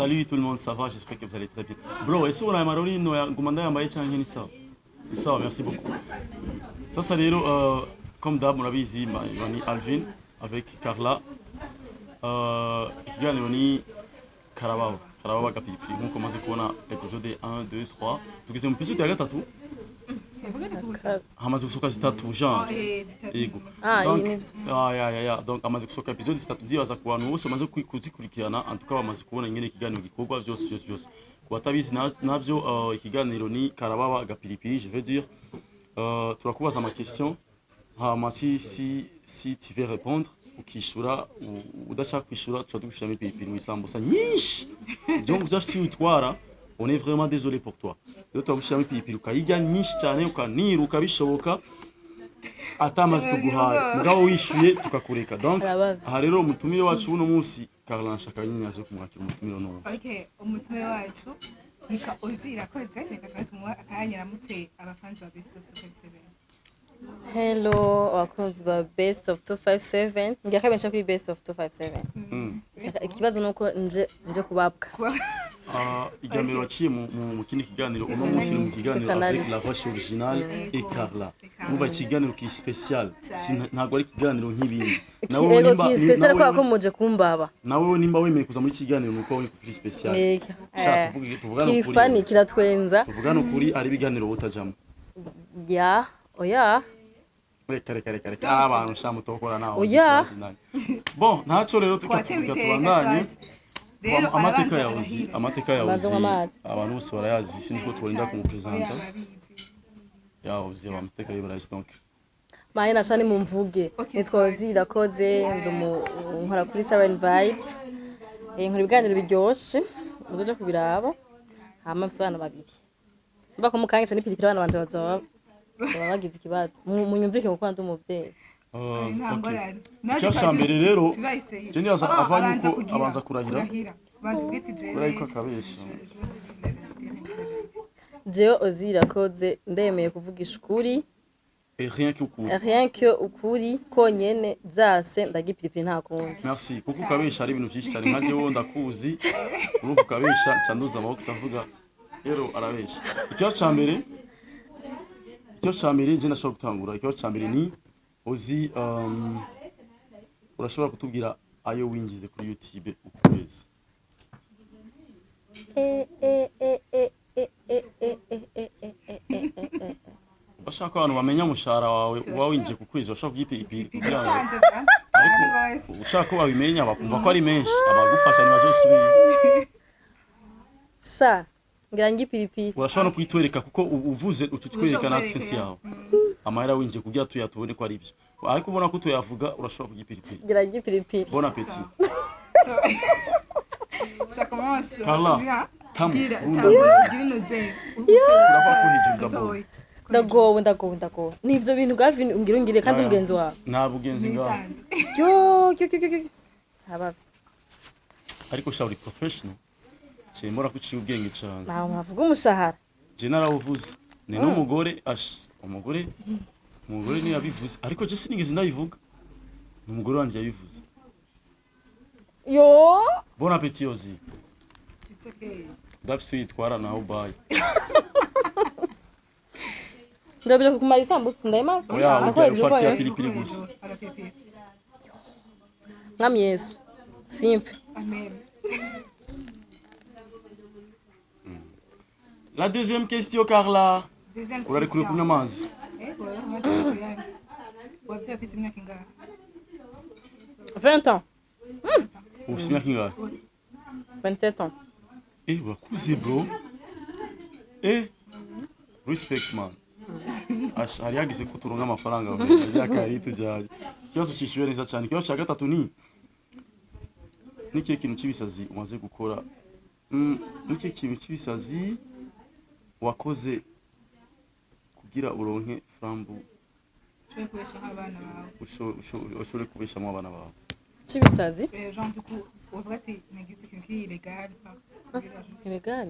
Salut tout le monde, ça va? J'espère que vous allez très bien. Bro, ese ubona aya marori no nguma ndayambaye canke ni sawa? Ni sawa, merci beaucoup. Sasa rero, comme d'hab murabizi, ni Alvin avec Carla. Ikiganiro ni Karababa. Karababa gapipiri nkuko maze kubona episode 1, 2, 3. Tugeze mu episode ya gatatu. Hamaze gusohoka zitatu genre. Yego. Ah, Donc, iyi nivyo. ah, ya, ya, ya. Donc amaze gusohoka episode zitatu, ndibaza ku bantu bose bamaze kuzikurikirana, en tout cas bamaze kubona ingene ikiganiro gikorwa byose byose byose. Ku batabizi navyo, ikiganiro ni Karababa gapiripiri, je veux dire, turakubaza ama question, hama si tu veux répondre ukishura, udashaka kwishura tuba tugushiramo ipiripiri mu isambusa nyinshi. Donc udafite iyo utwara, on est vraiment désolé pour toi. Rero turagushiramo ipiripiri ukayirya nyinshi cyane, ukaniruka bishoboka atamazi tuguhaye, mugabo wishyuye tukakureka. Donc Arabavye. aha rero umutumire wacu uno munsi, Carla, nshaka nyine aze kumwakira umutumire uno munsi. Okay, umutumire wacu yitwa Ozi Irakoze. Reka tuba tumuha akanya aramutse abafanzi ba Best of 257. Hello abakunzi ba Best of 257. Ngira kabiri nca kuri Best of 257. Ikibazo nuko nje kubabwa. Ah, irya mbere waciye mu kindi kiganiro, uno munsi ni mu kiganiro Personality. avec la vache originale et Carla. Carla. Umva, ikiganiro kiri spécial. Ntabwo ari ikiganiro nk'ibindi. Ego, nimba ki spécial nawe kubera ko muje kumbaba. Nawe nimba wemeye kuza muri iki kiganiro nuko wowe kiri spécial. Ego. Sha, tuvugane Kiri ukuri. funny, kiratwenza. Tuvugane ukuri, ari ibiganiro utajamo. Ya, oya. Reka reka reka reka, abantu sha mutokora nawe. Oya. Bon, ntacyo rero, Twatewe tuka iteka. tubandanye. Swati. Rero Amateka arabanza ya Ozi, arahira. amateka ya Abanza Ozi, anywa amazi. abantu bose barayazi, sinzi ko turinda kumupresenta. Oya, barabizi. Ya Ozi, amateka ye barayazi donc. Maye nasha ni mumvuge. Okay, Nitwa Ozi Irakoze, nkora kuri Siren Vibes. Nkora ibiganiro biryoshe, muzoje kubiraba. Hama mfise abana babiri. Mva ko mukanya cyane ipiripiri, abana banje bazaba bagize ikibazo. Munyumvike kuko ndi umuvyeyi. Nta Okay. ngorane. Ikibazo ca mbere rero, Tubayiseye. je ndibaza Ah, ava abanza yuko kugira, abanza kurahira. Kurahira. Banza uvuge ati jewe Kubera yuko akabesha. Jewe Ozi Irakoze ndemeye kuvugisha ukuri. Et rien que ukuri. Rien que ukuri konyene, vyase ndagipiripiri, nta kundi. Merci, kuko ukabesha ari ibintu byinshi cyane. Nka jewe ndakuzi, urumva ukabesha nca nduza amaboko ndavuga rero arabesha. Ikibazo ca mbere je ndashobora gutangura. Ikibazo ca mbere ni Ozi, urashobora kutubwira ayo winjize kuri YouTube ukwezi? Bashaka ko abantu bamenya umushahara wawe uba winjiye ku kwezi, bashobora kugipiripiri kugira ngo Bisanzwe bwa ariko rwose. ushaka ko babimenya bakumva ko ari menshi, abagufasha ntibazosubira. Sha, ngira ngipiripiri. Urashobora no kuyitwereka kuko uvuze uca utwereka na Ushobora AdSense kutwereka. yawe amahera winjiye kugira tuyatubone ko ari byo, ariko ubona ko tuyavuga urashobora kugipiripiri. Ngira ngipiripiri. Bon appétit. Ça commence. Carla. Bien. Tamu Gira, runda. tangura ugira inoze. Kurava ko hejuru d'abord. Ndagowe, ndagowe, ndagowe. Ni ivyo bintu Galvin ungira ungire kandi Oya. umugenzi wawe. Nta bugenzi ngaho. Nisanzwe. Yo yo yo yo yo, abavye. Ariko sha, uri professional, mbona ko uciye ubwenge cyane. Nawe mwavuga umushahara. Je narawuvuze ni n'umugore ash, umugore niyo yabivuze, ariko je sinigeze ndabivuga, ni umugore wanje yabivuze. Yo. Bon appétit, Ozi. It's okay. Ndafise uyitwara naho, bye. Ndabira kumara isambusa ndayimara. Oya, Ako urya hejuru partie ya kwayo. pilipili gusa. Agapiripiri. Mwami Yesu, simpe. Amen. La deuxième question, Carla. Deuxième Urarekuriwe question. kunywa amazi. Ego, amazi kuyanywa. Wavye afise imyaka ingahe? 20 ans. Ufise imyaka ingahe? 27 ans. Eh, urakuze bro. Eh, respect man. Ash, hari hageze ko turonka amafaranga mu myaka yari tujyanye. Ikibazo cishyuwe neza cyane. Ikibazo cya gatatu ni nikihe kintu cy'ibisazi umaze gukora? Nikihe kintu cy'ibisazi wakoze kugira uronke frambu? Ushobore kubeshaho abana bawe. Ushobore kubeshamo abana bawe. C'ibisazi? Genre du coup, uvuga ati nagize ikintu kiri illégal kugira juste Illégal?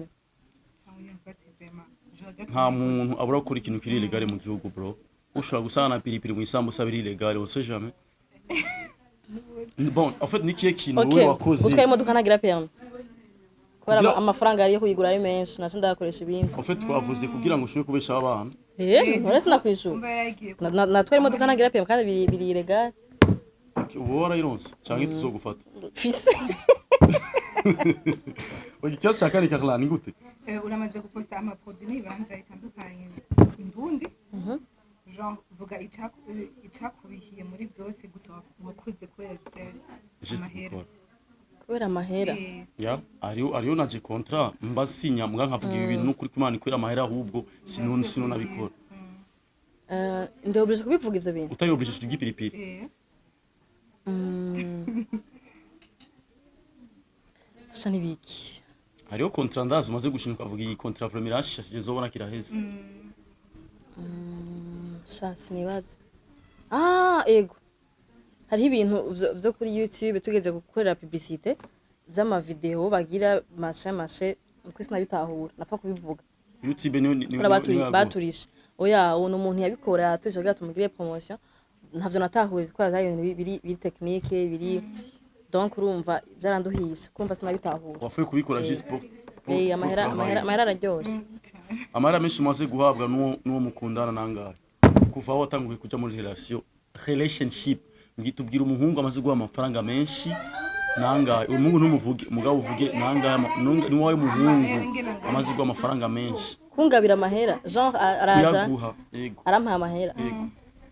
Cyangwa nyine uvuga ati vraiment je regrette. Nta muntu abura gukora ikintu kiri illégal mu gihugu bro. Ushobora gusanga na piripiri mu isambusa biri illégal, on sait jamais. Bon, en fait, ni kihe kintu Ok. wowe wakoze? Gutwara imodoka ntagira permis. Kubera amafaranga yari yo kuyigura ari menshi, naco ndayakoresha ibindi. En fait, twavuze kugira ngo ushobore kubeshaho abana. None sinakwishura. Umva, yaragiye. Natwara imodoka ntagira permis kandi biri illégal. Okay, ubu warayironse canke tuzogufata? Fise. Okay, ikibazo cya kane, Carla, ni gute? Uramaze guposta amaproduit n'ibibanza bitandukanye Ndundi, genre vuga icakubihiye muri byose gusa wakoze kubera just Juste amahera. gukora. Kubera amahera. Ya, ariyo naje contrat mbasinya mbwa nkavuga ibi bintu n'ukuri kw'Imana ikorera amahera, ahubwo sino nabikora. Ndi obligé kubivuga ivyo bintu? Utari obligé, turya ipiripiri. Sha, nibiki? Hariho contrat ndazi umaze gushinga ukavuga iyi contrat vraiment iranshishije, nzobona kiraheze. Sha, sinibaza. Ah, ego, hariho ibintu vyo kuri YouTube tugeze gukorera publicité vy'amavideo bagira mashe mashe, uko sinabitahura, napfa kubivuga. YouTube niyo Kubera niyo yaguha. Baturishe. Oya, uwo ni umuntu yabikora yaturishe kugira tumugire promotion, ntavyo natahuye kubera vyari ibintu biri technique biri, donc urumva vyaranduhisha kumva sinabitahura. Wapfuye kubikora juste pour Eh, amahera pour amahera travailler. Amahera araryoshe. Amahera menshi umaze guhabwa n'uwo mukundana nangahe kuva aho watanguye kuja muri relationship? Tubwira umuhungu amaze guha amafaranga menshi nangahe. Uwo muhungu ntumuvuge, umugabo uvuge nangahe, ni wowe muhungu amaze guha amafaranga menshi. Kungabira amahera, genre araja Kuyaguha, yego. Arampaye amahera. Yego,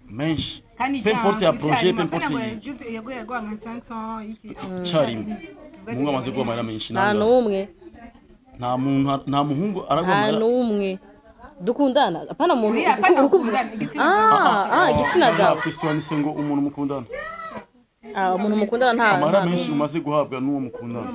menshi. Kandi Peu importe ya projet, peu importe yi yaguye yaguha nka 500 iki. Icarimwe umuhungu amaze guha amahera menshi Nta nangahe? n'umwe. Nta muntu, nta muhungu araguha Nta amahera? n'umwe dukundana, apana umuntu. Oya, apana uri kuvuga mukundana, igitsina Ah, ah, igitsina gabo. Question ngo umuntu mukundana. Ah, umuntu mukundana, nta Amahera nta menshi n'umwe. umaze guhabwa n'uwo mukundana,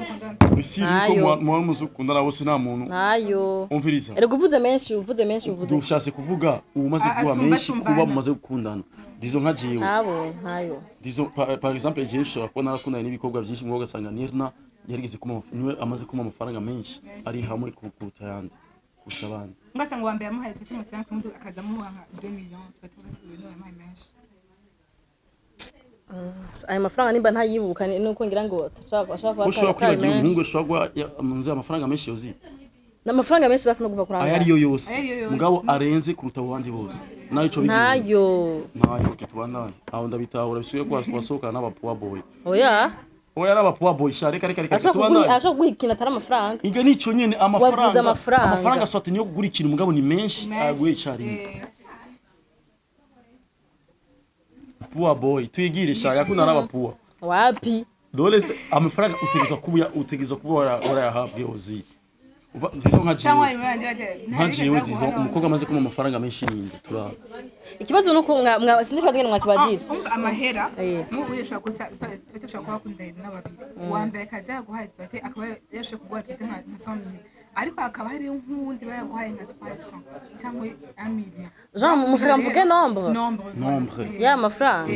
isi yuko Ntayo. muba muzi gukundana bose, nta muntu? Ntayo. Umviriza. Erega uvuze menshi, uvuze menshi, uvuze Dushatse kuvuga uwo umaze Ah, guha asumba menshi kuba asumbana. mumaze gukundana, disons nka jewe. Ntabo, ntayo. Disons par exemple jewe nshobora kuba narakundanye n'ibikorwa byinshi, mugabo ugasanga Nirna yarigeze kumpa niwe amaze kumpa amafaranga menshi ari hamwe kuruta ayandi, kurusha abandi. Ngasanga uwa mbere yamuhaye tufate nka 500, undi akaza amuha nka 2 millions, tuba tuvuga ati uyu niwe yamuhaye menshi. Ayo mafaranga nimba ntayibuka nuko ngira ngo ashobora kuba Ko ushobora atari kwibagira menshi. umuhungu ushobora guha mu nzu amafaranga menshi yozi? Ni amafaranga menshi basi no kuva kuri Ayo angahe? ariyo yose. Ayo ariyo yose. Mugabo arenze kuruta abo bandi bose nayo ico bigira. Ntayo. Ntayo, okay, tubandanye aho. Ndabitahura bisubiye ko wasohokana n'aba poor boy. Oya. Oya, n'aba poor boy sha, reka reka reka. Ashobora kuguha Tubandanye. Ashobora kuguha ikintu atari amafaranga. Iga nico nyene, amafaranga. Wavuze amafaranga. Amafaranga swati niyo kugura ikintu, mugabo ni menshi aguye icarimwe. Poor boy, twigire sha, yakunda n'aba poor. Wapi. Dole se amafaranga utegerezwa kuba warayahabwe ozi. Uva disons nka Cyangwa jewe. harimo abandi bati Nka jewe, disons umukobwa amaze kumpa amafaranga menshi ninde turaba? Ikibazo nuko mwa sinzi ko ngene mwakibajije. Umva, amahera n'ubu ushobora gusa tufate ushobora kuba wakundanye na babiri, uwa mbere akaza yaguhaye, tufate akaba yashoboye kuguha tufate nka 100 000, ariko hakaba hariho nk'uwundi baraguhaye nka 300 cyangwa 1 million. Jean, mushaka mvuge nombre? Nombre, voilà. Nombre. Ya mafaranga.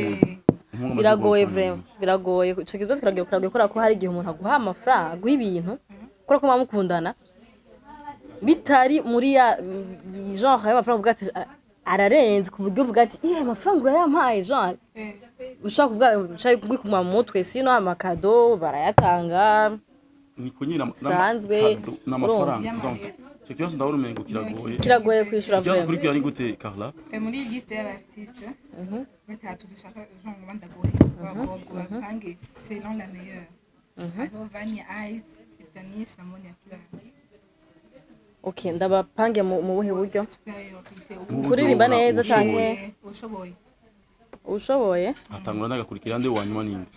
Umuhungu amaze Biragoye. guha amafaranga Vraiment biragoye, ico kibazo kiragoye kubera ko hari igihe umuntu aguha amafaranga, aguha ibintu kubera ko muba mukundana, bitari muri ya genre y'amafaranga uvuga ati ararenze, ku buryo uvuga ati iya amafaranga urayampaye, genre ushobora kuvuga, ushobora kubikuma mu mutwe, sino amakado barayatanga. Niko nyine Sanzwe, n'amafaranga. urumva. Donc icyo kibazo ndabona umengo kiragoye. Kiragoye kwishura. Ikibazo Vraiment. kurikira ni gute, Carla? Muri liste y'abartiste batatu dushaka, genre bandagoye abakobwa bapange selon la meilleure, hariho Vania Ice, Stanish na Monia Fleur. Okay, ndabapange mu buhe buryo? Supériorité. Mu buryo Kuririmba neza ushoboye. canke Ushoboye. Ushoboye. Hatangura n'agakurikira nde, wa nyuma ninde?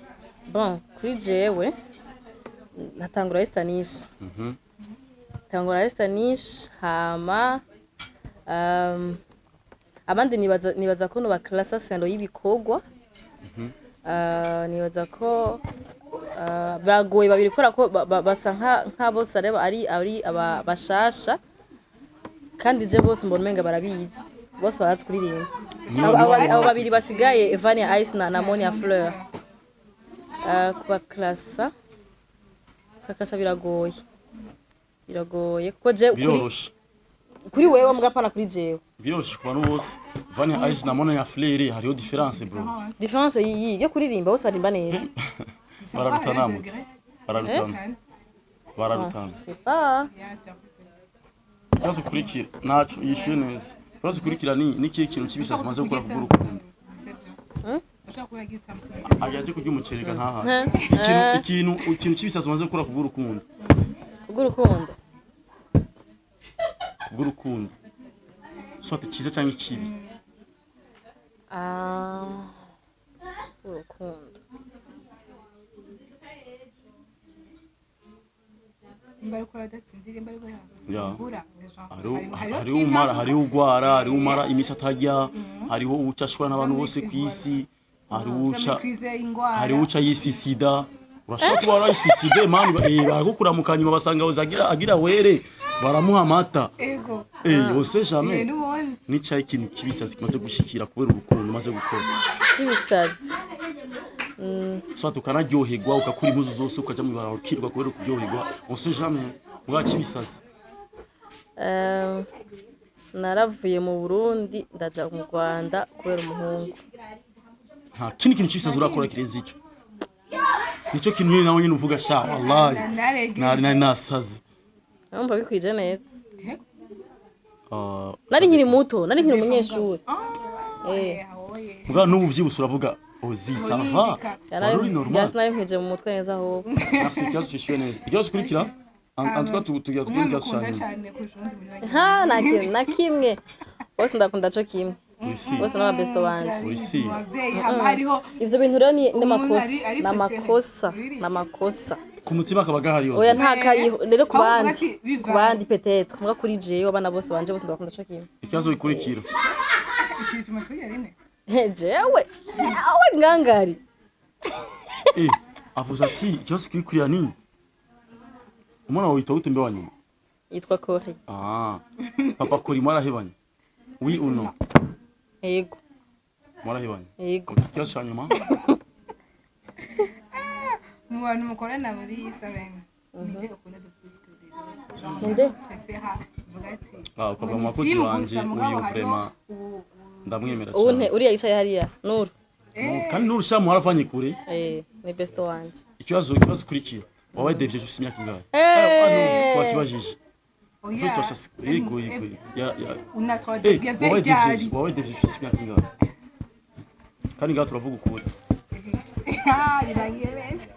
Bon, kuri jewe natangura Estanish. Tangura Estanish, hama abandi nibaza ko no baklasa selon y'ibikorwa. Nibaza ko biragoye babiri kubera ko basa nka bose areba ari aba bashasha, kandi je bose mbona umenga barabizi, bose barazi kuririmba. Abo babiri basigaye, Evania Ice na Monia Fleur, kubaklasa biragoye, biragoye kuko je kuri Biroroshe. Kuri wewe mugapana, kuri jewe. Biroroshe ku bantu bose. Vania Ice na Mona ya Fleur, hariho différence, bro. Différence iyi yo kuririmba, bose barimba neza. Bararutana mutse, bararutana. Bararutana. C'est pas. Yeah, c'est un peu ça. Ikibazo ukurikira naco yishuye neza. Ikibazo ukurikira ni ikihe kintu cy'ibisazi umaze gukora kubw'urukundo? Ushobora kuba uragize something. Agiye kurya umuceri ga ntahahe. Eh. Ikintu cy'ibisazi umaze gukora kubw'urukundo. Kubw'urukundo. Kubw'urukundo, soit cyiza cyangwa ikibi. Ah, urukundo. Nimba ariko uradatsinzira, nimba ariko yafungura. Hariho umara, hariho ugwara, hariho umara iminsi atarya, hariho uca ashwana n'abantu bose ku isi, hariho uca hariho uca yisuicida. Urashobora kuba warayisuicide man, baragukura nyuma basanga uzagira agira were baramuha amata. Ego. On sait jamais. N'ubundi. Nicaye ikintu kibisazi kimaze gushikira kubera urukundo umaze gukora. Cy'ibisazi. Soit ukanaryoherwa, ugakura impuzu zose ukaja mw'ibarabara ukirwa kubera kuryoherwa, on sait jamais, mwa kibisazi. Naravuye mu Burundi ndaja mu Rwanda kubera umuhungu. Nta kindi kintu cy'ibisazi urakora kirenze ico? Nico kintu nyine nawe nyine uvuga: "Sha, wallahi nari nasaze." Numva bikwije neza. Ah, Nari nkiri muto, nari nkiri umunyeshuri. Eh. Mbwa n'ubu vyibuse uravuga ozi ça va, wari uri normal. Byasi nari nkwije mu mutwe neza ahubwo. Merci, ikibazo cishuye neza. Ikibazo kurikira, en tout cas tugira tugire Umwana ikibazo ukunda cyane. cyane kurusha uwundi muri bagenzi. Ha, nta kintu na kimwe, bose ndakunda co kimwe. Wisi. Bose n'aba besto banje. Wisi. Mu babyeyi haba hariho Ivyo bintu rero ni umuntu n'amakosa. ari N'amakosa. préféré. N'amakosa. Ku mutima akaba gahari yose. Oya, nta kariho rero ku Aho uvuga bandi. ati, bivanze. Ku bandi peut-être, mbwa kuri jewe abana bose banje bose ndabakunda co kimwe. Ikibazo gikurikira. Ibipimo twigira rimwe. Jewe ngangari. Avuze ati ikibazo gikurikira ni umwana wawe yitwa gute mbe wa nyuma? Yitwa Kori. Ah, papa Kori mwarahebanye, oui ou non? Yego. Mwarahebanye? Yego. Ikibazo cya nyuma. Mu bantu mukorana muri Siren, ninde ukunda de plus que les autres? Genre, Ninde? préféra uvuga ati Ah, ukava mu ni bakozi team banje gusa, mugabo uyu hariho vraiment ndamwemera Ubu cyane. uriya yicaye hariya Nuru. Kandi Nuru sha muharavanye kure. Ni besto wanje. Ikibazo kurikira: wabaye déviergé ufite imyaka ingahe? Eh. Ah non, twakibajije. Oya. Twese twashase, yego ya. Unatwajya Wabaye ryari? déviergé, wabaye déviergé ufite imyaka ingahe? Kandi ngaha turavuga ukuri. Ah, birangiye neza.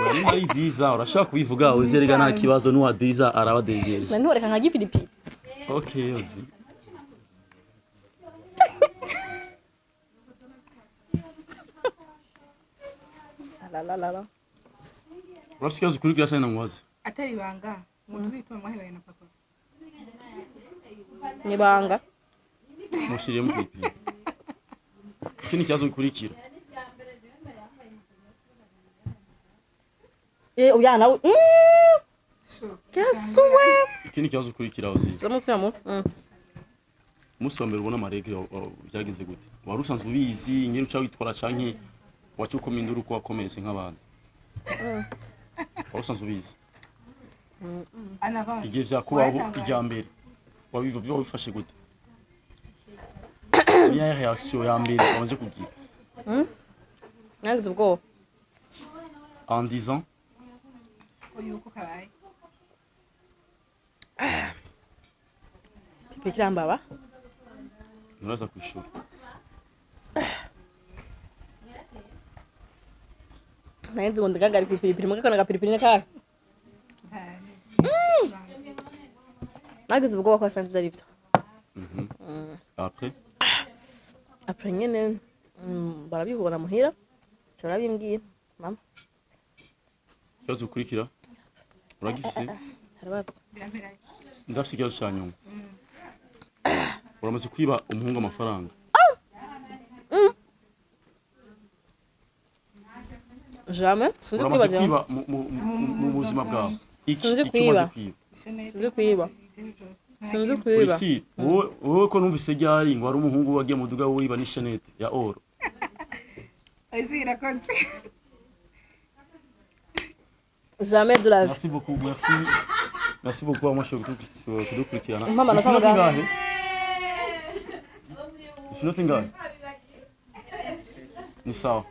Oya, nimba ari 10, urashaka kubivuga uzerega, nta kibazo, n'uwa 10 araba déviergé. Na ntiworeka nka gipiripiri. Okay, ozi. Lalalala. Urafite ikibazo ukurikira cyane namubaze? Atari ibanga, ngo tugituma mwahebanye na papa. Nibanga. Mushyiriyemo pilipili. Iki ni ikibazo gikurikira. Oya nawe. Yesu we. Iki ni ikibazo ukurikira, ozi. Zamutima mu. Umunsi wa mbere ubona ama règles, byagenze gute? Wari usanzwe ubizi nyine uca witwara, canke waca ukoma induru uko wakomeretse nk'abandi? Wari usanzwe ubizi? En avance. Igihe vyakubaho Waratangaye. irya mbere, wabifashe gute? Niyahe reaction ya mbere wabanje kugira? Nagize ubwoba. En disant? Ko yuko kabaye. Piripiri irambaba. Nturaza kwishura. Nari nzi ngo ndagagari ku ipiripiri muga kana gapiripiri ni kahe? Nagize ubwoba ko asanze ibyo ari byo. Après? Après nyene barabibona muhira. Barabimbwiye mama. Ikibazo ukurikira uragifise? Harabatwa. Biramperanye. Ndafise ikibazo ca nyuma: uramaze kwiba umuhungu amafaranga? Jamais, sinzi Uramaze kwiba. kwiba mu buzima bwawe iki? Sinzi Icyo kwiba. umaze kwiba? Sinzi kwiba. Sinzi kwiba. Polisi, wowe ko numvise ryari ngo hari umuhungu wagiye mu duga wiba n'i chaînette ya or. Ozi irakoze. Jamais de la vie. Merci beaucoup, merci, merci beaucoup amashe kudukurikirana. Mama, Ufite inoti natanga. ingahe? Ufite inoti ingahe? Ni sawa.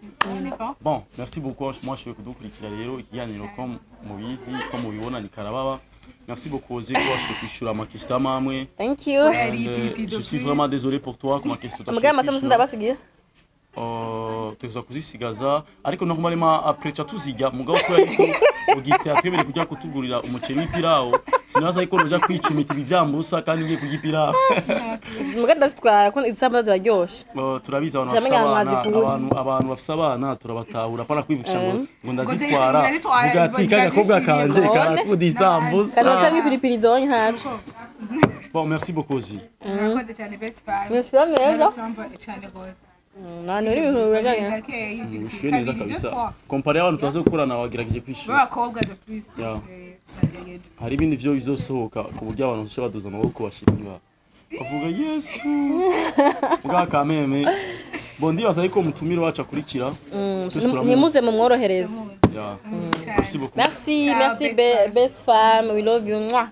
Ni bon. Bon, merci beaucoup. Moi, je kudukurikira rero ikiganiro, ko mubizi, ko mubibona, ni Karababa. Merci beaucoup Ozi ko washoboye kwishyura ama questions amwe. Thank you. Ouais. And, je suis vraiment désolé pour toi ku ma questions. Amugaya amasamusi ndabasigiye. Tuza kuzisigaza, ariko normalement après ca tuzirya, mugabo kubera yuko ugite atwemereye kujya kutugurira umuceri w'ipirawo, sinaza ariko noja kwicumita ibivyambusa kandi ngiye kurya ipirawo. Muga ndazitwara ko isambusa ziraryoshe. Turabizi abantu Jamwe bafise abana, mwazikura. abantu bafise abana turabatahura, pana kwivugisha ngo ndazitwara. Ndazitwara, Vuga ati kagakobwa kanje None. karakunda isambusa. Kandi basanga ipiripiri zonye ntaco. Bon, merci beaucoup Ozi. Murakoze cyane, best fam. Mwese neza. Flambo cyane gose. Nani uri ibintu birajyanye. Gakeyi. Wishuye neza kabisa comparé abantu tumaze gukorana, wagerageje kwishura. B'abakobwa de plus. Yeah. Nagerageje. Hari ibindi vyo bizosohoka ku buryo abantu bazoca baduza amaboko bashira ngaha bavuga Yesu bwa kameme. Bon, ndibaza ariko umutumire wacu akurikira twese turamuzi. Ntimuze mumworohereze. Yeah. Cyane. Merci beaucoup. Merci. Ciao, Merci. best fam. Best fam, we love you. Mwah.